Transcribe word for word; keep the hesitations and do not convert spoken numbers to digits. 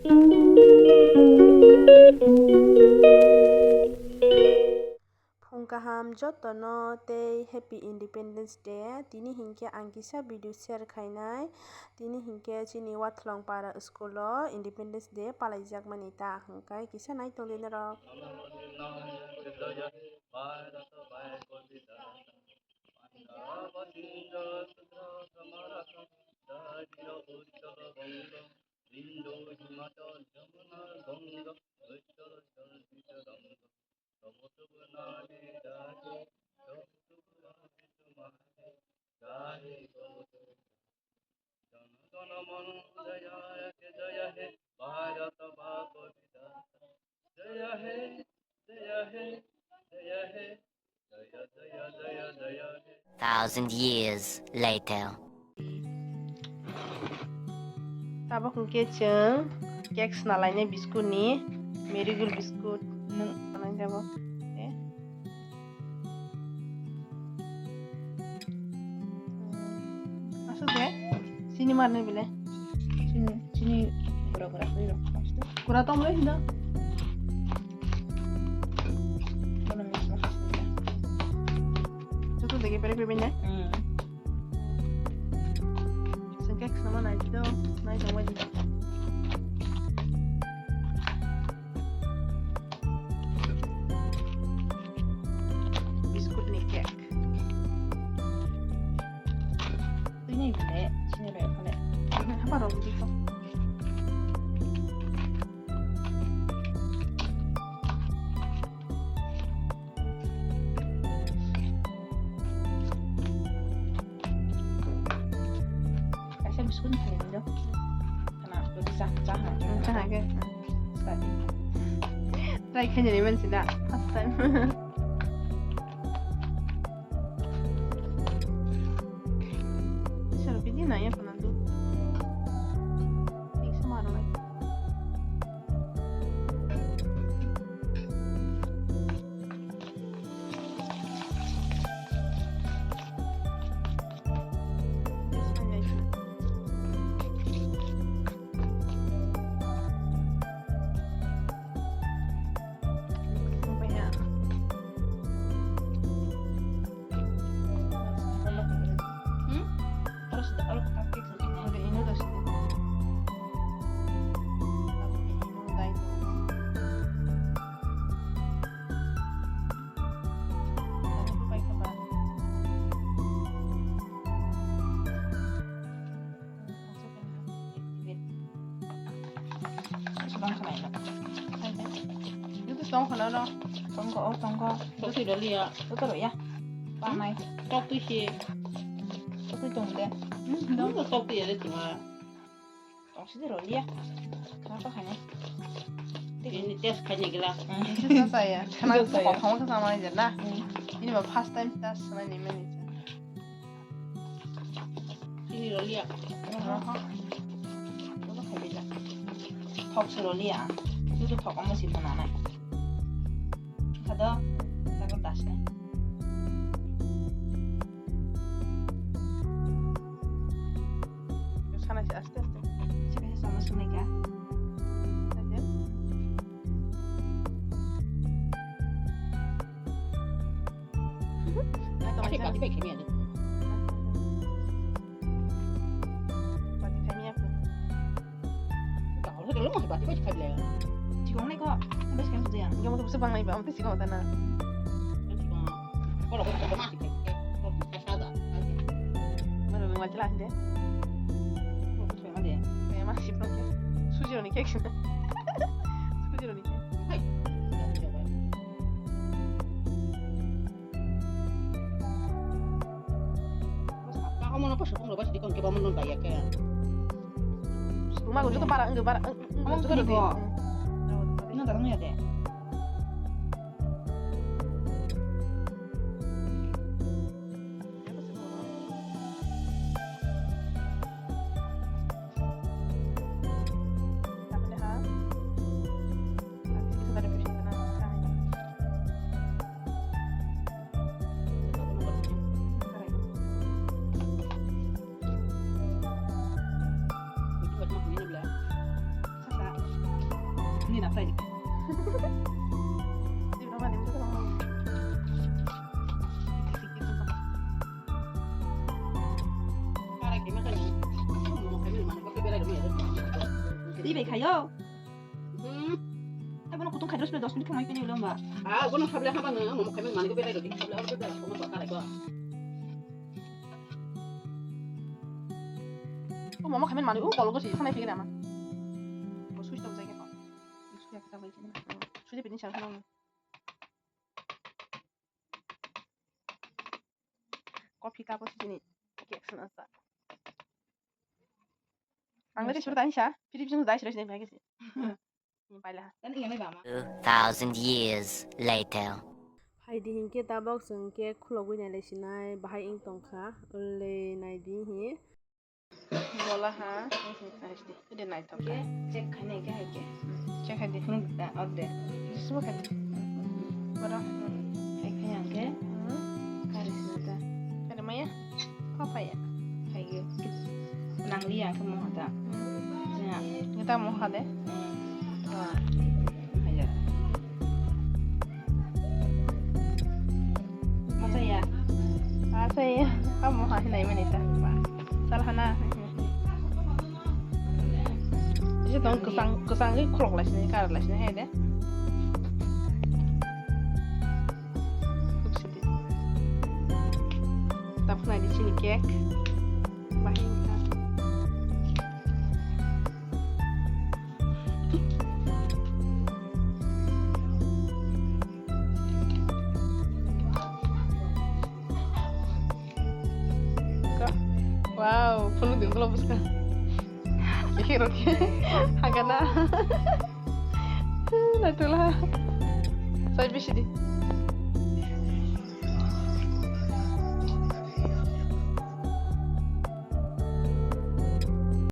Phung kaham jotono tei Happy Independence Day. Tini hinkhe ang kisa video share khainai. Tini hinkhe chini Wathlong para school o Independence Day palaijakmani ta hwnkhe kisa naitongdi norok. Thousand years later. Tabuk hwnkhe chwng cake swnalainai biscuit ni, Marigold biscuit nwng swnai tabuk. Eh. Asuk de, sini mar nai bile. Sini, sini gura gura koi rok. Gura tom le hinda. Joto degi pere pere ne. Hmm. Sengke sama nai do, nai tong wadi. Biscuit ni cake. Twi nai bile, sini rw phale. Hapa rw bidi ko. Kaisa biscuit ni khaini do. Khana, roti cha, cha ha. Cha ha ke. Study. Try khaini ni mansi da, first time. Sero pidi na ya khana do. Tik sama ro lai. Tong khana no. Tongko, o tongko. Totwi rw liya. Totwi rw ya. Panai. Toktwi se. Totwi tong de. Tong ko toktwi ya de tuma. Tong sidi rw liya. Khana to khainai. Ini test khainai gila. Test saya. Khana to kothoma khe sama ni jela. Ini ba first time test sama ni mani. Chini rw liya. Aha. Bono khai de la. Thok se rw liya. Sudu thok omo si phano nai. Khado, tago das nai. Sana se aste aste. Sini sama sini ka. Aja. Ate bati bai khemi ade. Bati khemi aku. Kalau hotel lo masih bati bai khemi le. Cikong ni ko, bes khemi tu ya. Kamu tu bisa bang nai bang, tu cikong tanah. Kalau hotel lo masih khemi, kalau kita sada. Mana memang jelas deh. Kalau hotel mana deh? Memang sih, oke. Suji ni cake. Suji ni cake. Hai. Omo no poso pungro basi dikon keba mono daya ke. Ruma go joto bara, wngwi bara, wng, wng, omo joto kiri rwgwi, bo. Wng. No darang ya de. Twi bai khayo. Hmm. Ai, bono kutung khaidro sino dos minute khamai pini ulo ba. Ah, bono khable hama no, momo khaimani mani ko belai rodi. Khable aro ko belai ko ma karai ko. O momo khaimani mani, o kolo ko si, sanai phikir ama. Bo switch off jai ko. Switch off jai ko. Switch pini chang khana. Coffee cup o sijini cake swnasa. Ang le suru tani sa, phiri bising dai suru sini phai kesi. Ni paila. Kan iya mai bama. Two thousand years later. Phaidi hinkhe tabok chwng cake khulogwi nailai sinai, bahai wng tongkha, le naidi hi. Bola ha, ede naithok kha. Check khainai khe hai khe. Check khai di. Phunuk da, ot de. Suma khai di. Boro. Khai khai ang khe. Hmm. Kari sina ta. Kari maya. Kha phaya. Khai khe. Nang li ang khe mo hata. Hmm. Ya. Ngita mo ha de. Hmm. Wa. Hai ya. Masa ya. Masa ya. Kamu ha hinai mani ta. Sal hana. Isi tong kesang, kesang ke khulok lai sini, kar lai sini, hai de. Khub sidi. Tap nai di sini cake. Bahai ta. Wow, phunuk di ulo bwskang. Hero khe hagana. Naitula. Sai bisi di.